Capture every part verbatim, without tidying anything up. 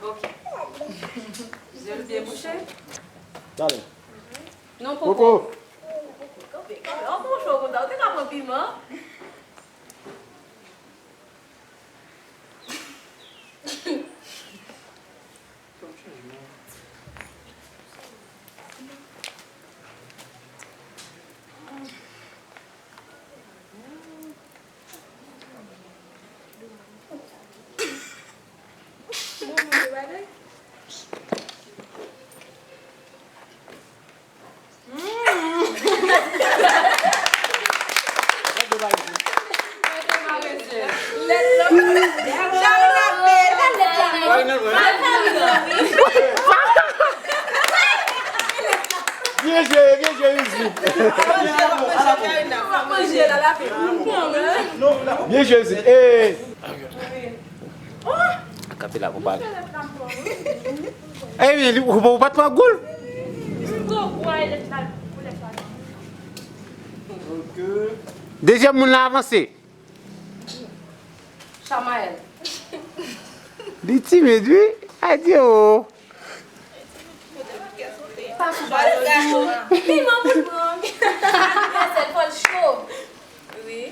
Ok. Je l byen bouche. Dale. Non, Poko. Poko. Kanpe, kanpe. An bon cho konsa, ou te ka pran piman. Byen jwe, byen jwe, Wizzy. Byen jwe, Wizzy. Eh. Kanpe la pou pale. Eh, li, ou, ou pa t pran goul. Dezyèm moun la avanse. Chamael. Li timid, wi. Adye o. Pa sou bal. Piman pou l pran. Anivèsè l fò l cho. Wi.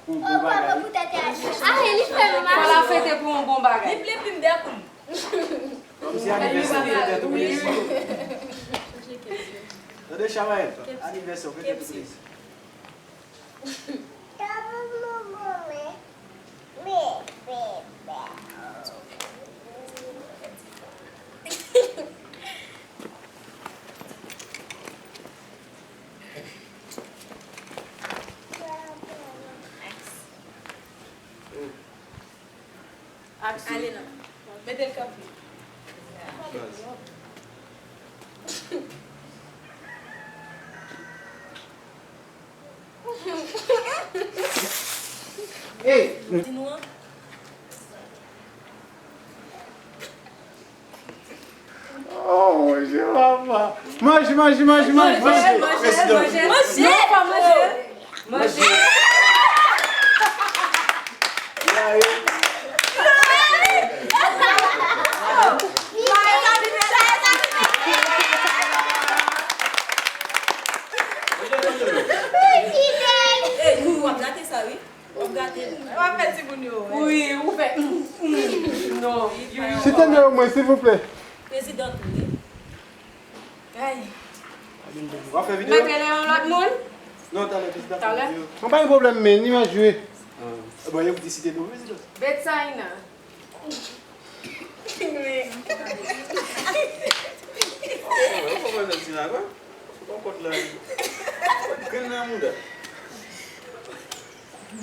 Pou yon bon bagay. Ah, e li fè l mal. Fò l ap fete pou yon bon bagay. Li ple plim dèyè kou l. Kòmsi anivèsè petèt ou blese. Tande, Chamael, anivèsè w petèt ou blese. Ale non. Mete l kanpe. Hey! Di nou an. Oh, mon Dieu, papa. Manje, manje, manje, manje, manje. Manje, manje, manje. Non, pa manje. Manje. Ey, nou, w ap gate sa, wi. W ap gate. W ap fè timoun yo, wi. Wi, ou fè, mm, mm, non. Chita nan yo mwen, silvouplè. Prezidan tou, wi. Ay. W ap fè videyo? Mèt rele yon lòt moun? Non, talè, prezidan fè videyo. Mwen pa gen pwoblèm, men ni mwen jwe. Ah. Bon, yo di site non, prezidan. Betsaina. Wi. Ou konprann ti la, kwa? Ou konprann la. Grenn nan mouda.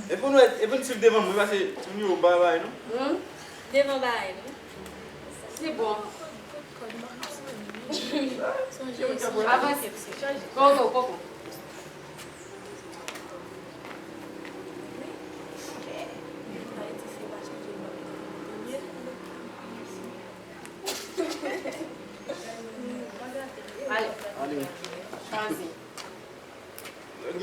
Epi nou, epi nou swiv devan mwen, paske nou yo ba bay, non? Hmm? Devan bay, non? Se bon. Avanse. Poko, poko. Ale. Ale. Chwazi. Yo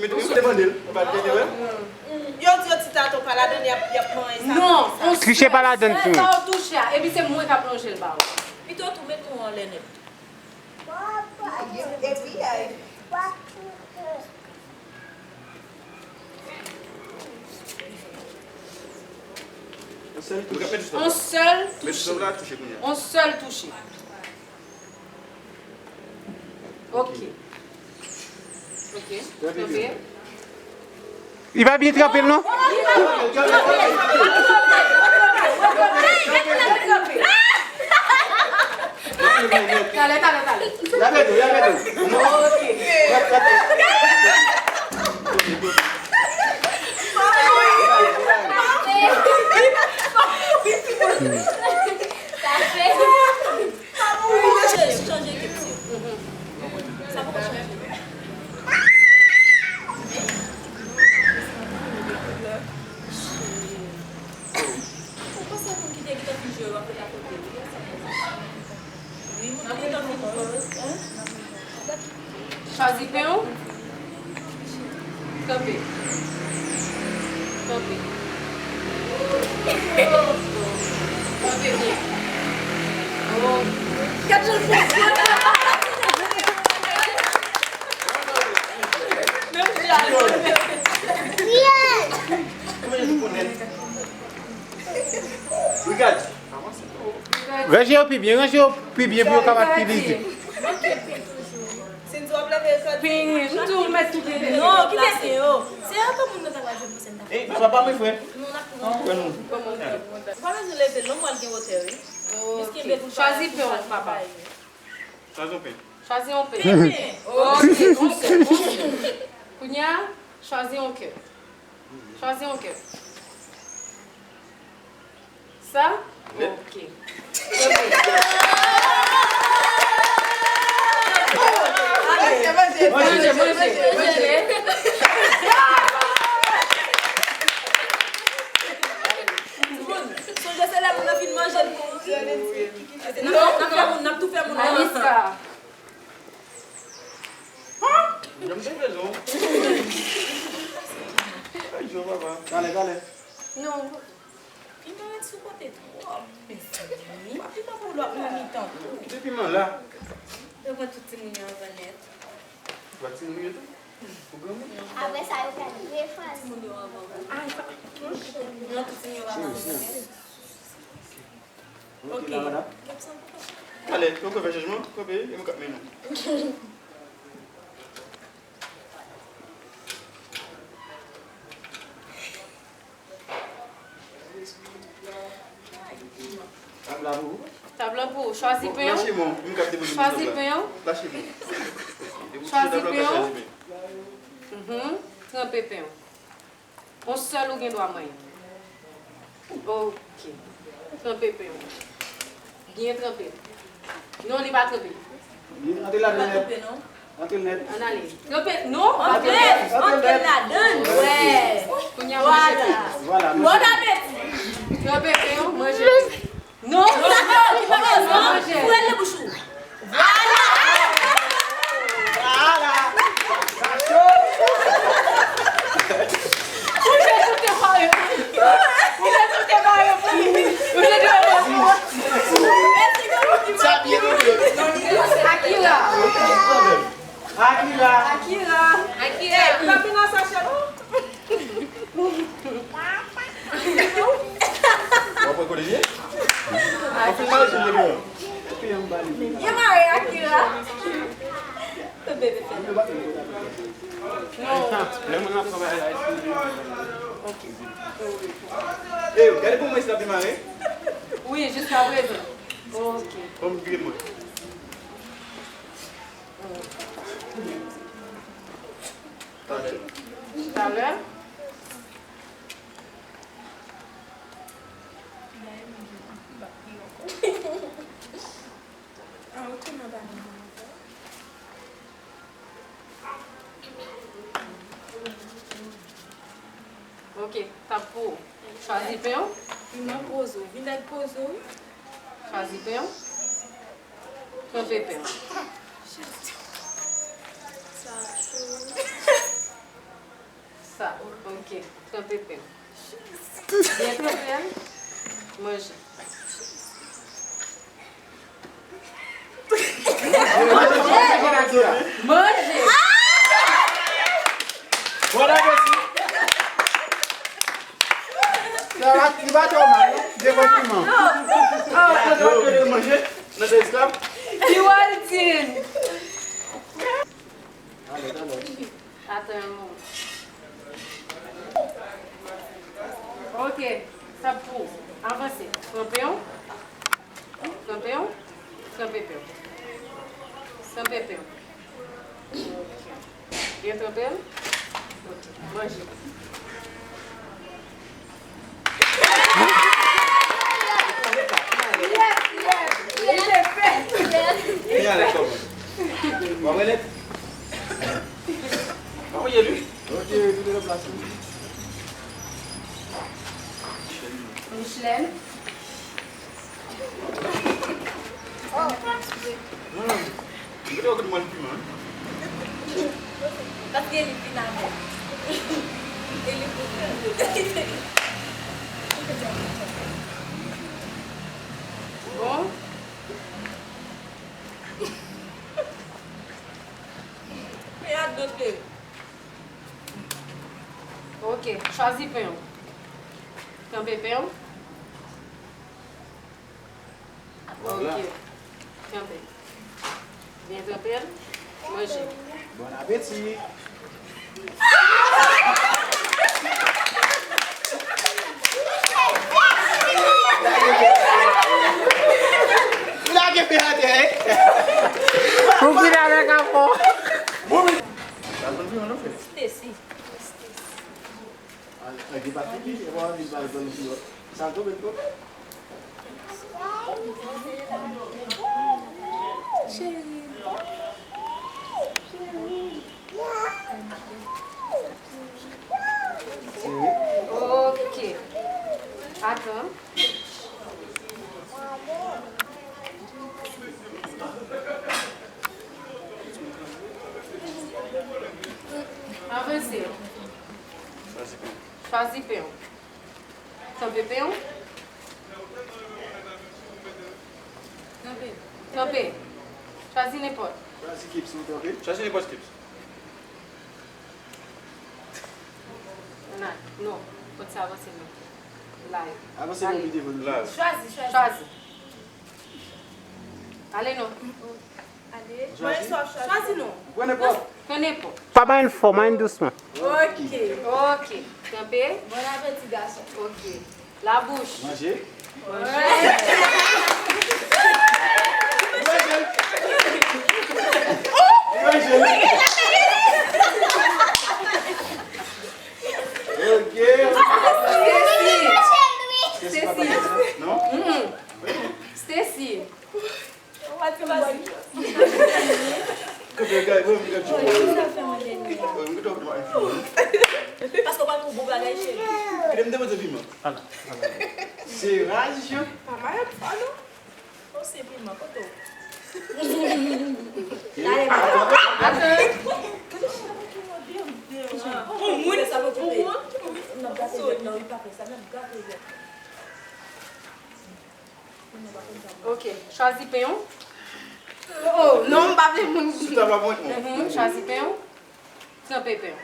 di yo ti tato pa ladan, y ap, y ap manyen sa. Non, on sèl, sèl sa w touche a, epi se mwen k ap lonje l ba ou. Pito tou met ou anlè nèt. On sèl touche. On sèl touche. On sèl touche. Ok. Ok. Kanpe. Li pa byen tranpe l, non? Talè, talè, talè. Lave do, lave do. Ok. Chanje ekip si. Sa poko chanje. Ou panse moun ki te gentan fin jwe w ap ret akote li? Wi, moun nan gentan fin jwe. Chwazi pen w. Kanpe. Kanpe. Kanpe byen. Oh. Gad jan l fè. Menm jan. Ranje yo pi byen, ranje yo pi byen pou yo kapab pi lizib. Pen, m di w mèt tou leve. Non, kite pen yo. Se ankò moun nan ta pral jwenn pou sèn ta fè. Eh, papa, mwen frè. Non, n ap pran. Frè nou. Ou pa bezwen leve l non, m pral gen wotè, wi. Jis kenbe pou l pa. Chwazi pen w, papa. Chwazi yon pen. Chwazi yon pen. Pen, pen. Ok, yon sèl, yon sèl. Kounye a, chwazi yon kè. Chwazi yon kè. Sa? Ok. Manje, manje, manje. Timoun, sonje se lè moun nan fin manje l pou ou ri. N ap, n ap fè moun, n ap tou fè moun nan ansanm. Jan m te bezwen w. Ay, Jewova. Talè, talè. Non. Piman ret sou kote twòp, mezanmi. Pa piman pou lòt nan mitan tou. Kite piman la. Yo pran tout timoun yo anvan nèt. Ou pa timoun yo tou? Ou granmoun? Apre sa, yo pral refaz. Timoun yo anvan ou. Ay, pa. Non, tout timoun yo pa anvan nèt. Ok. Talè, ou ka fè chanjman, kanpe, e mwen k ap mennen w. Tab la pou ou. Tab lan pou ou. Chwazi pen w. Lache men w, m k ap depoze tab la. Chwazi pen w. Lache men w. Chwazi pen w. Mhm. Tranpe pen w. Yon sèl ou gen dwa manyen. Ok. Tranpe pen w. Byen tranpe. Non, li pa tranpe. Antre ladan nèt. Antre nèt. Ann ale. Tranpe. Non, pa tranpe. Antre ladan. Wè. Kounye a manje pen. Vwala. Bon apeti. Tranpe pen w, manje pen. Non, non, non, non, non, ouvè le bouch ou. Vwala. Vwala. Sa cho. Ou te foute fò yo. Ou te foute fò yo pou li. Ou te foute fò yo pou li. Sa byen tonbe. Akira. Akira. Akira. Akira. Ou pa vin nan sachè non. W ap pran kote l ye? W ap fin mare sou kote l. Gen mare Akira. Bebe fè. Non. Lè moun ap travay la, eskize. Ok. Ey, gade pou mwen si l ap demare. Wi, jiska prezan. Ok. Fò m vire mwen. Talè. Talè. Ok, tab pou ou. Chwazi pen w. Piman pozo. Vin ak pozo, wi. Chwazi pen w. Tranpe pen w. Sa cho. Sa, ok. Tranpe pen w. Byen tranpe l. Manje. Manje. Bon apeti. Sa va, li pa twò mal, non? Devan piman. Manje nan esklav. Li wè l di. Atann yon moman. Ok, sa pou ou. Avanse. Pran pen w. Pran pen w. Tranpe pen w. Tranpe pen w. Ok. Byen tranpe l. Ok. Manje. Yes, yes. Li te fè. Li W ap rele? W ap rele li? Ok, tout nan plas li. Michelin. Hmm. Mete yon kout mwen piman. Paske li vin avè. E li pou fè. Bon. Fè a dote. Ok, chwazi pen w. Kanpe pen w. Voilà. Ok. Kanpe. Byen kanpe l. Manje. Bon apeti. Lage pen atè, hein? Ou vin avèk afò. Stacy. An, an, gen pa fini, e pa anvi pale, pale sou lòt. Sa tonbe, tonbe. Cheri. Cheri. Ok. Atann. Avanse. Chwazi pen w. Kanpe pen w. Kanpe. Kanpe. Chwazi nenpòt. Chwazi chips ou kanpe. Chwazi nenpòt chips. Non, non. Kot sa avanse non. Live. Avanse non, vide vòl. Live. Chwazi, chwazi. Chwazi. Ale non. Ale. Chwazi. Chwazi non. Pran nenpòt. Pran nenpòt. Pa bay fò, bay dousman. Ok. Ok. Kanpe. Bon apeti, gason. Ok. Labouch. Manje. Manje. Manje. Ok. Stacy. Stacy. Non? Mm-mm. Stacy. Paske w pa nan bon bagay, cheri. Se raz, Jean. Pa mal, pa non. Non, se piman, kote w? Atann. Yon moun, yon moun. N ap gate zèt la, wi, pa fè sa, n ap gate zèt la. Ok, chwazi pen w. Oh, non, m pa vle moun. Sou tab la pou mwen. Mhm, chwazi pen w. Tranpe pen w.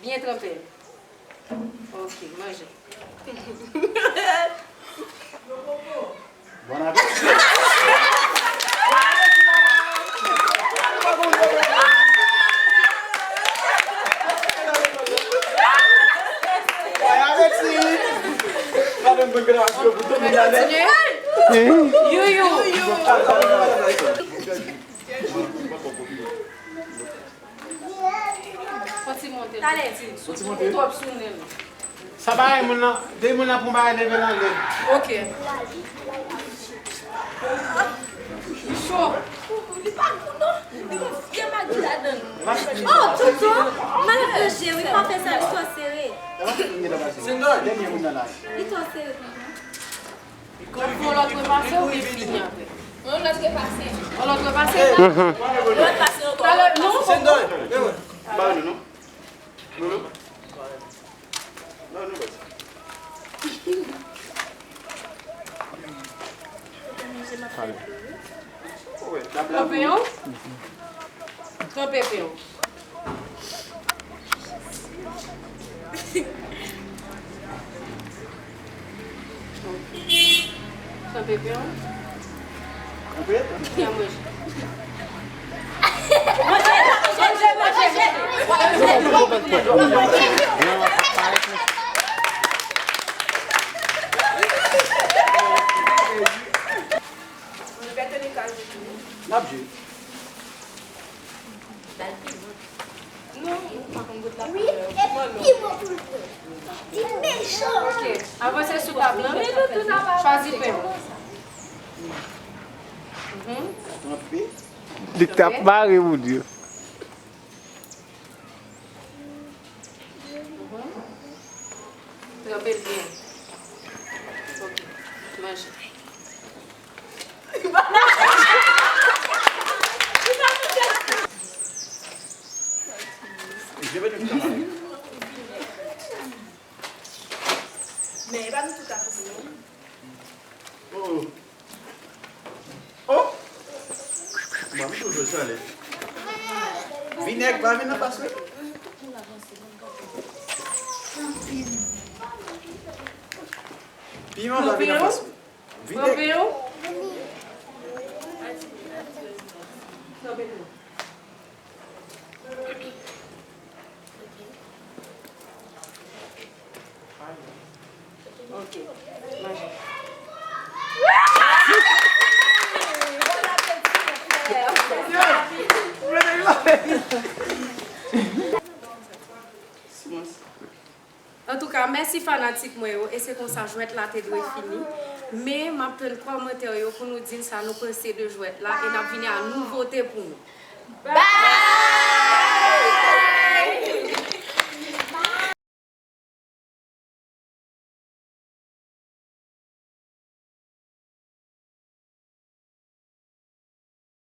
Byen tranpe l. Ok, manje. Bon apeti. Bon apeti. Madanm, bon apeti pou tout moun la nèt. Youyou. Fò ti monte. Talè. Fò ti monte. Twòp sou nen l. Sa bagay moun nan, depi moun nan pran bagay leve l anlè. Ok. Cho. Li pa gou non. Li gon vye magi ladan l. Oh, tonton, malad manje, wi, pa fè sa, li twò sere. Dènye moun nan la. Li twò sere, tonton. N ap fè yon lòt repase oubyen fini apre? Yon lòt repase. Yon lòt repase? Mhm. Yon lòt repase ankò. Talè, non, fò. Ba nou, non? Lolo? Ba nou, ba nou. Kanpe yon. Kanpe pen w. Kanpe? Byen manje. Manje, manje, manje, manje. N ap jwe. Ba l piman. Non, ou pa konn gout la. Wi, e piman pou l pran. Li mechan. Ok, avanse sou tab lan. Chwazi pen w. Li t ap mare moun yo. Tranpe l byen. Ok. Manje. Men e pa nou tout ap fè sa. Oh! Oh! Mwen, m toujou sale. Vinèg pa vin nan pas wi. Piman pa vin nan pas wi. Vinèg. Ok. Manje. Antouka, mèsi fanatik mwen yo, e se konsa jwèt la te dwe fini. Men, m ap tann kòmantè yo pou nou di n sa nou panse de jwèt la, e n ap vini a nouvote pou nou.